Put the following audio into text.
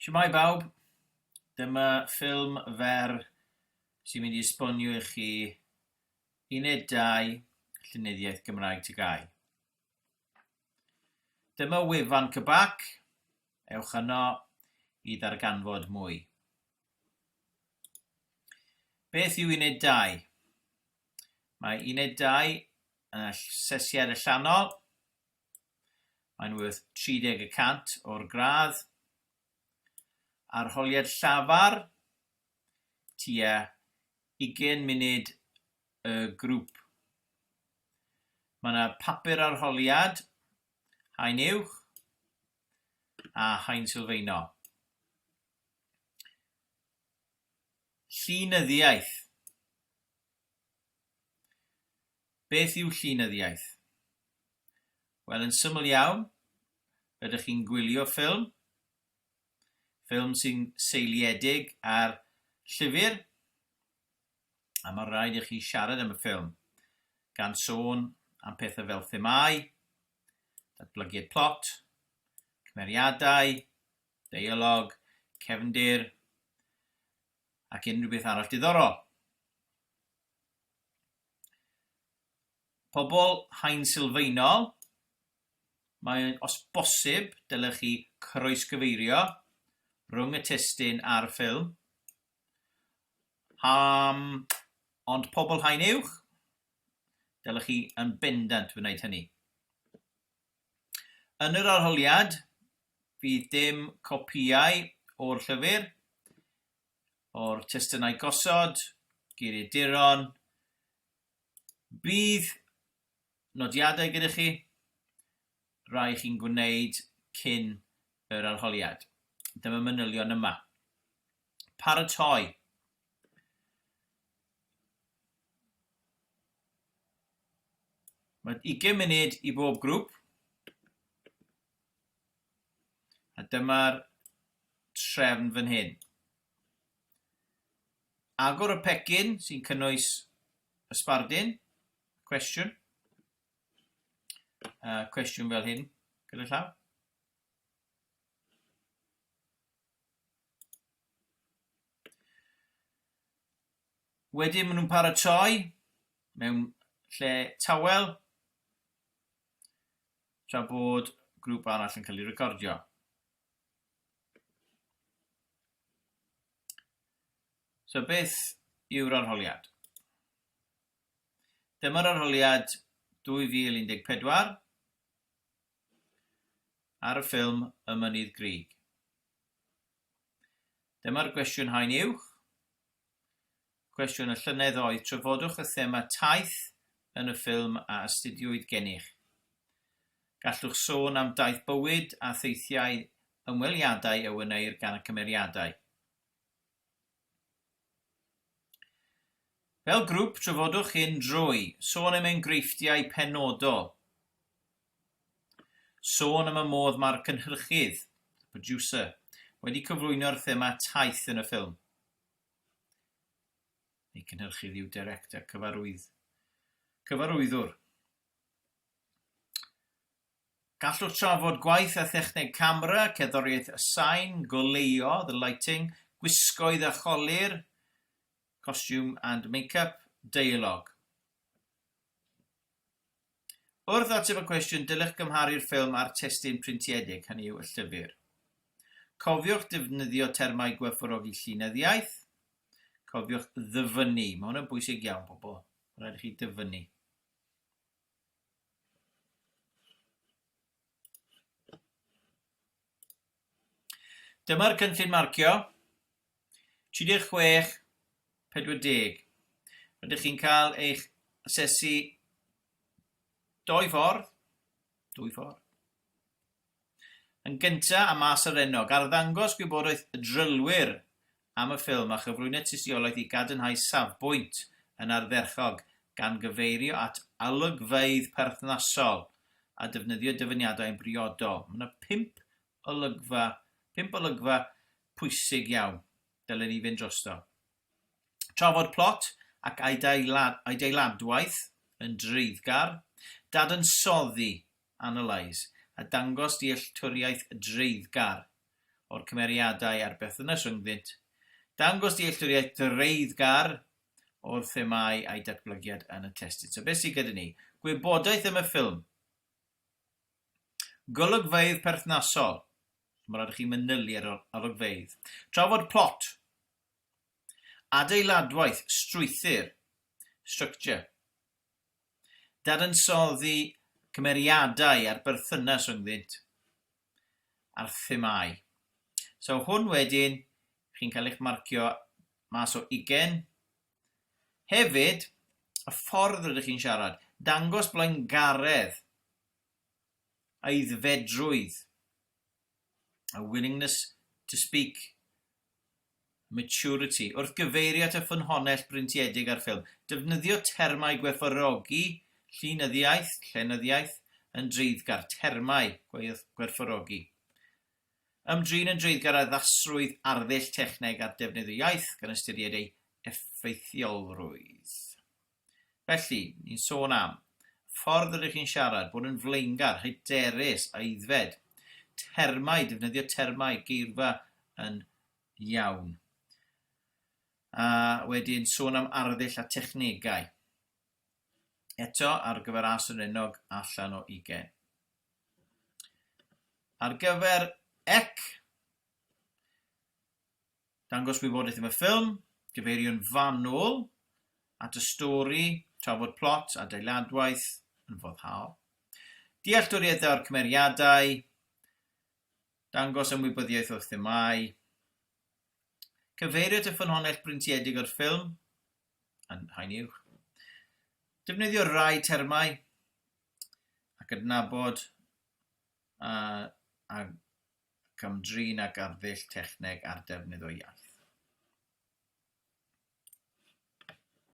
Shwmae bawb! Dyma ffilm fer sy'n mynd i esbonio i chi Uned 2 Llenyddiaeth Gymraeg TGAU. Dyma wefan CBAC, ewch yno i ddarganfod mwy. Beth yw Uned 2? Mae Uned 2 yn asesiad allanol. Mae'n werth 30 y cant o'r gradd. Arholiad llafar, tua 20 munud y grŵp. Mae yna papur arholiad, haen uwch a haen sylfaenol. Llinyddiaeth. Beth yw llinyddiaeth? Wel, yn syml iawn, rydych chi'n gwylio ffilm, ffilm sy'n seiliedig ar llyfr, a mae rhaid i chi siarad am y ffilm, gan sôn am pethau fel themâu, datblygiad plot, cymeriadau, deialog, cefndir, ac unrhyw beth arall diddorol. Pobl haen sylfaenol, mae os bosib dylech chi croesgyfeirio rhwng y testun a'r ffilm. Um, ond pobl haen uwch, dylech chi yn bendant wneud hynny. Yn yr arholiad, fydd dim copïau o'r llyfr, o'r testunau gosod, geiriaduron, Bydd nodiadau gyda chi, rai chi'n gwneud cyn yr arholiad. Dyma manylion yma. Paratoi. Mae 20 munud i bob grŵp. A dyma'r trefn fan hyn. Agor y pecyn sy'n cynnwys y sbardun, cwestiwn. Uh, cwestiwn fel hyn, gyda llaw. Wedyn maen nhw'n paratoi mewn lle tawel tra bod grŵp arall yn cael ei recordio. So beth yw'r arholiad? Dyma'r arholiad 2014 ar y ffilm Y Mynydd Grug. Dyma'r gwestiwn haen uwch. Cwestiwn y llynedd oedd trafodwch y thema taith yn y ffilm a astudiwyd gennych. Gallwch sôn am daith bywyd a theithiau ymweliadau a wneir gan y cymeriadau. Fel grŵp, trafodwch hyn drwy sôn am enghreifftiau penodol, sôn am y modd mae'r cynhyrchydd, the producer, wedi cyflwyno'r thema taith yn y ffilm. Neu cynhyrchydd yw director, cyfarwydd, cyfarwyddwr. Gallwch trafod gwaith a thechneg camera, cerddoriaeth a sain, goleuo, the lighting, gwisgoedd a cholur, costume and make-up, deialog. Wrth ateb y cwestiwn, dylech gymharu'r ffilm â'r testun printiedig, hynny yw, y llyfr. Cofiwch defnyddio termau gwerthfawrogi llinyddiaeth. Cofiwch ddyfynnu. Mae hwn yn bwysig iawn, pobl. Mae rhaid i chi dyfynnu. Dyma'r cynllun marcio. 36, 40. Rydych chi'n cael eich asesu doi ffordd, dwy ffordd. Yn gyntaf, am mas arennog, arddangos gwybodaeth drylwyr am y ffilm a chyflwyno tystiolaeth i gadarnhau safbwynt yn ardderchog gan gyfeirio at olygfeydd perthnasol a defnyddio dyfyniadau yn briodol. Mae yna pump olygfa, pump olygfa pwysig iawn. Dylen ni fynd drosto. Trafod plot ac adeiladwaith yn dreiddgar, dadansoddi, analyse, a dangos dealltwriaeth dreiddgar. o'r cymeriadau a'r berthynas rhyngddynt, dangos dealltwriaeth dreiddgar o'r themâu a'u datblygiad yn y testun. So beth sydd gyda ni? Gwybodaeth am y ffilm. Golygfeydd perthnasol. Mae rhaid i chi manylu ar olygfeydd. Trafod plot. Adeiladwaith, strwythur, structure. Dadansoddi cymeriadau a'r berthynas rhyngddynt a'r themâu. So hwn wedyn, chi'n cael eich marcio mas o 20. Hefyd, y ffordd rydych chi'n siarad, dangos blaengaredd, aeddfedrwydd, a willingness to speak, Maturity, wrth gyfeirio at y ffynhonnell brintiedig a'r ffilm, defnyddio termau gwerthfawrogi llenyddiaeth, llenyddiaeth, yn dreiddgar, termau gwerthfawrogi. Ymdrin yn dreiddgar â addasrwydd arddull, techneg a'r defnydd o iaith, gan ystyried ei effeithiolrwydd. Felly, ni'n sôn am, ffordd rydych chi'n siarad, bod yn flaengar, hyderus, aeddfed, termau, defnyddio termau, geirfa yn iawn. A wedyn sôn am arddull a technegau. Eto, ar gyfer as yn ennog, allan o 20. Ar gyfer ec, Dangos wybodaeth am y ffilm, gyfeirio'n fanwl at y stori, trafod plot, adeiladwaith, yn foddhaol. Dealltwriaeth dda o'r cymeriadau, dangos ymwybyddiaeth o'r themâu, cyfeirio at y ffynhonnell brintiedig o'r ffilm, yn haen uwch, defnyddio rai termau ac adnabod a, a cam-drin ac arddull techneg a'r defnydd o iaith.